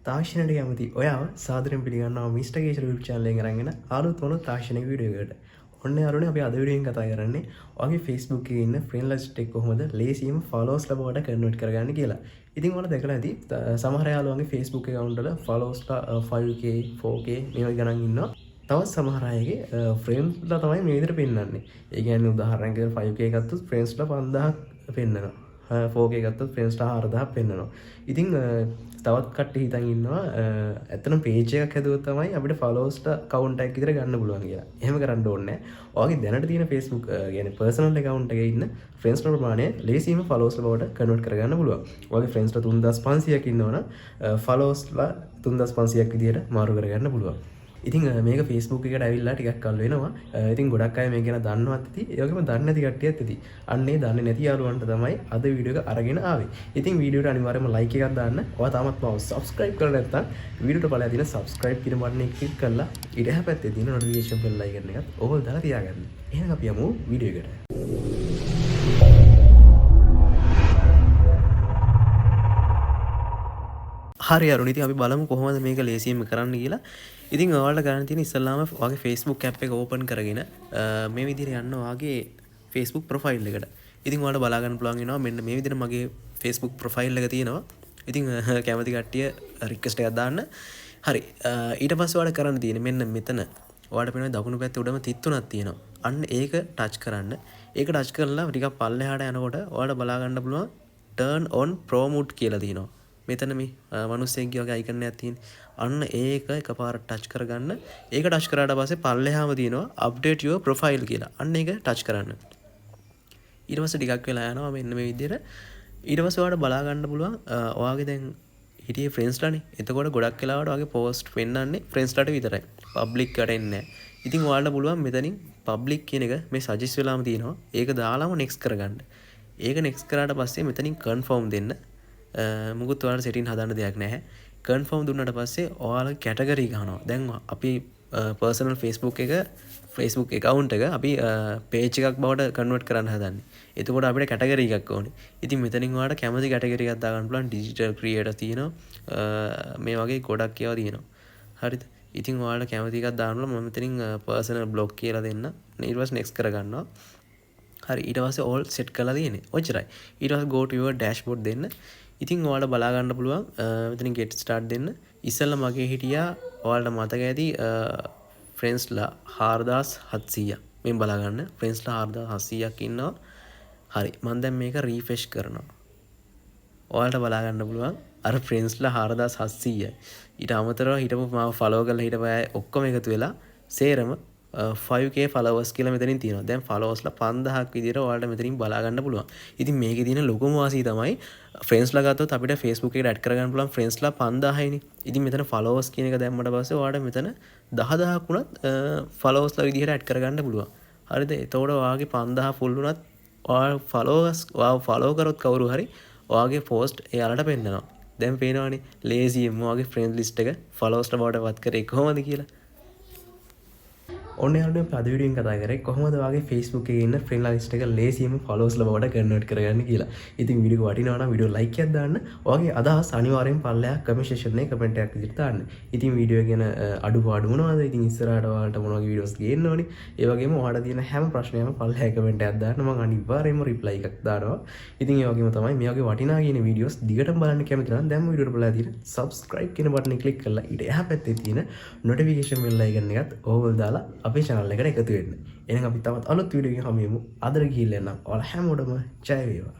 තාක්ෂණයට කැමති ඔයාව සාදරයෙන් පිළිගන්නවා මිස්ටර් කේශර YouTube channel එකෙන් අරන් එන අලුත් වුණු තාක්ෂණික වීඩියෝ එකකට. ඔන්න යාළුවනේ, අපි අද වීඩියෝ එකෙන් කතා කරන්නේ ඔයාගේ Facebook එකේ ඉන්න ෆ්‍රෙන්ඩ් ලිස්ට් එක කොහොමද ලේසියෙන්ම ෆලෝවර්ස් බවට කන්වර්ට් කරගන්නේ කියලා. ඉතින් ඔයාලා දැකලා ඇති සමහර යාළුවන්ගේ Facebook account වල ෆලෝවර්ස්ලා 5K, 4K මේ වගේ ගණන් ඉන්නවා. තවත් සමහර අයගේ ෆ්‍රෙන්ඩ්ස්ලා තමයි මේ විදිහට පෙන්වන්නේ. ඒ කියන්නේ උදාහරණයක් විදිහට 5K ගත්තොත් ෆ්‍රෙන්ඩ්ස්ලා 5000ක් පෙන්නනවා. 4K ගත්තොත් ෆ්‍රෙන්ඩ්ස්ලා 4000ක් පෙන්නනවා. ඉතින් තවත් කට්ටිය හිතන් ඉන්නවා ඇත්තටම පේජ් එකක් හැදුවොත් තමයි අපිට ෆලෝවර්ස්ලා කවුන්ට් එකක් විතර ගන්න පුළුවන් කියලා. එහෙම කරන්න ඕනේ නෑ. ඔයාගේ දැනට තියෙන Facebook කියන්නේ පර්සනල් ඇකවුන්ට් එකේ ඉන්න ෆ්‍රෙන්ඩ්ස්ලා ප්‍රමාණය ලේසියෙන්ම ෆලෝවර්ස්ලා බවට කන්වර්ට් කරගන්න පුළුවන්. ඔයාගේ ෆ්‍රෙන්ඩ්ස්ලා 3500ක් ඉන්නවනම් ෆලෝවර්ස්ලා 3500ක් විදියට මාරු කරගන්න පුළුවන්. ඉතින් මේක Facebook එකට ඇවිල්ලා ටිකක් කල් වෙනවා. ඉතින් ගොඩක් අය මේක ගැන දන්නවත් ඇති. ඒ වගේම දන්නේ නැති කට්ටියත් ඇති. අන්න ඒ දන්නේ නැති යාළුවන්ට තමයි අද වීඩියෝ එක අරගෙන ආවේ. ඉතින් වීඩියෝට අනිවාර්යයෙන්ම ලයික් එකක් දාන්න. ඔයා තාමත් මාව සබ්ස්ක්‍රයිබ් කරලා නැත්නම් වීඩියෝට පල්ලෙහා තියෙන සබ්ස්ක්‍රයිබ් කියන බටන් එක ක්ලික් කරලා ඊට එහා පැත්තේ තියෙන නොටිෆිකේෂන් බෙල් අයිකන් එකත් ඕල් දාලා තියාගන්න. එහෙනම් අපි යමු වීඩියෝ එකට. හරි අරුණ, ඉතින් අපි බලමු කොහොමද මේක ලේසියෙන්ම කරන්න කියලා. ඉතින් ඔයාලට කරන්න තියෙන ඉස්සෙල්ලාම ඔයාගේ Facebook app එක ඕපන් කරගෙන මේ විදිහට යන්න ඔයාගේ Facebook profile එකට. ඉතින් ඔයාලට බලා ගන්න පුළුවන් වෙනවා මෙන්න මේ විදිහට මගේ Facebook profile එක තියෙනවා. ඉතින් කැමති කට්ටිය රික්වෙස්ට් එකක් දාන්න. හරි. ඊට පස්සේ ඔයාලට කරන්න තියෙන්නේ මෙන්න මෙතන ඔයාලට පේනවා දකුණු පැත්තේ උඩම තිත් තුනක් තියෙනවා. අන්න ඒක ටච් කරන්න. ඒක ටච් කරලා ටිකක් පල්ලෙහාට යනකොට ඔයාලට බලා ගන්න පුළුවන් turn on promote කියලා තියෙනවා. මෙතන මේ මනුස්සයෙක්ගේ වගේ අයිකන් එකක් තියෙන. අන්න ඒක එකපාරට ටච් කරගන්න. ඒක ටච් කරාට පස්සේ පල්ලෙහාම තියෙනවා update your profile කියලා. අන්න ඒක ටච් කරන්න. ඊට පස්සේ ටිකක් වෙලා යනවා මෙන්න මේ විදිහට. ඊට පස්සේ ඔයාලට බලා ගන්න පුළුවන් ඔයාගේ දැන් හිටියේ ෆ්‍රෙන්ඩ්ස්ලානේ. එතකොට ගොඩක් වෙලාවට ඔයාගේ පෝස්ට් පෙන්නන්නේ ෆ්‍රෙන්ඩ්ස්ලාට විතරයි. පබ්ලික් එකට එන්නේ නැහැ. ඉතින් ඔයාලට පුළුවන් මෙතනින් පබ්ලික් කියන එක මේ සජෙස්ට් වෙලාම තියෙනවා. ඒක දාලාම නෙක්ස්ට් කරගන්න. ඒක නෙක්ස්ට් කරාට පස්සේ මෙතනින් කන්ෆර්ම් දෙන්න. මුකුත් ඔයාලට සෙටින් හදන්න දෙයක් නැහැ. කන්ෆර්ම් දුන්නාට පස්සේ ඔයාලගේ කැටගරි ගහනවා. දැන් අපි පර්සනල් Facebook එක, Facebook account එක අපි පේජ් එකක් බවට කන්වර්ට් කරන්න හදන්නේ. එතකොට අපිට කැටගරි එකක් ඕනේ. ඉතින් මෙතනින් ඔයාලට කැමති කැටගරි එකක් දාගන්න පුළුවන්. ඩිජිටල් ක්‍රියේටර් තියෙනවා. මේ වගේ ගොඩක් ඒවා තියෙනවා. හරිද? ඉතින් ඔයාලට කැමති එකක් දාන්න පුළුවන්. මම මෙතනින් පර්සනල් බ්ලොග් කියලා දෙන්න. ඊට පස්සේ නෙක්ස්ට් කරගන්නවා. හරි, ඊට පස්සේ ඕල් සෙට් කරලා තියෙන්නේ. ඔච්චරයි. ඊට පස්සේ go to your dashboard දෙන්න. ඉතින් ඔයාලට බලා ගන්න පුළුවන් මෙතනින් get start දෙන්න. ඉස්සෙල්ලා මගේ හිටියා ඔයාලට මතක ඇති ෆ්‍රෙන්ඩ්ස්ලා 4700ක්. මෙන් බලා ගන්න ෆ්‍රෙන්ඩ්ස්ලා 4700ක් ඉන්නවා. හරි, මං දැන් මේක රීෆ්‍රෙෂ් කරනවා. ඔයාලට බලා ගන්න පුළුවන් අර ෆ්‍රෙන්ඩ්ස්ලා 4700යි. ඊට අමතරව හිටපු මාව ෆලෝ කරලා හිටපු අය ඔක්කොම එකතු වෙලා සේරම 5K followers කියලා මෙතනින් තියෙනවා. දැන් ෆලෝවර්ස්ලා 5000ක් විදිහට ඔයාලට මෙතනින් බලා ගන්න පුළුවන්. ඉතින් මේකේ තියෙන ලොකුම වාසිය තමයි ෆ්‍රෙන්ඩ්ස්ලා ගත්තොත් අපිට Facebook එකට ඇඩ් කරගන්න පුළුවන් ෆ්‍රෙන්ඩ්ස්ලා 5000යිනේ. ඉතින් මෙතන ෆලෝවර්ස් කියන එක දැම්මට පස්සේ ඔයාලට මෙතන 10,000ක් වුණත් ෆලෝවර්ස්ලා විදිහට ඇඩ් කරගන්න පුළුවන්. හරිද? එතකොට ඔයාගේ 5000 ෆුල් වුණත් ඔයා ෆලෝවර්ස් ඔයාව ෆලෝ කරොත් කවුරු හරි ඔයාගේ පෝස්ට් එයාලට පෙන්නනවා. දැන් පේනවනේ ලේසියෙන්ම ඔයාගේ ෆ්‍රෙන්ඩ් ලිස්ට් එක ෆලෝවර්ස්ලා බවට පත් කරේ කොහොමද කියලා. ඔන්න යාළුවනේ, අපි අද වීඩියෝ එකෙන් කතා කරේ කොහොමද ඔයාගේ Facebook එකේ ඉන්න ෆ්‍රෙන්ඩ් ලිස්ට් එක ලේසියෙන්ම ෆලෝවර්ස්ලා බවට කන්වර්ට් කරගන්න කියලා. ඉතින් වීඩියෝ එක වටිනවා නම් වීඩියෝ ලයික් එකක් දාන්න. ඔයාගේ අදහස් අනිවාර්යෙන් පල්ලෙහා කමෙන්ට් සෙක්ෂන් එකේ කමෙන්ට් එකක් විදිහට දාන්න. ඉතින් වීඩියෝ එක ගැන අඩුපාඩු මොනවද? ඉතින් ඉස්සරහට ඔයාලට මොන වගේ වීඩියෝස් ගේන්න ඕනි? ඒ වගේම ඔයාලට තියෙන හැම ප්‍රශ්නයක්ම පල්ලෙහා කමෙන්ට් එකක් දාන්න. මම අනිවාර්යෙන්ම රිප්ලයි එකක් දානවා. ඉතින් ඒ වගේම තමයි මේ වගේ වටිනා කියන වීඩියෝස් දිගටම බලන්න කැමති නම් දැන්ම වීඩියෝට පල්ලෙහා තියෙන subscribe කියන බටන් එක ක්ලික් කරලා ඊට එහා පැත්තේ තියෙන නොටිෆිකේෂන් බෙල් අයිකන් එකත් ඕල් දාලා අපේ channel එකට එකතු වෙන්න. එහෙනම් අපි තවත් අලුත් වීඩියෝ එකකින් හමු වෙමු. අදට ගිහිල්ලා එන්නම්. ඔයාලා හැමෝටම ජය වේවා.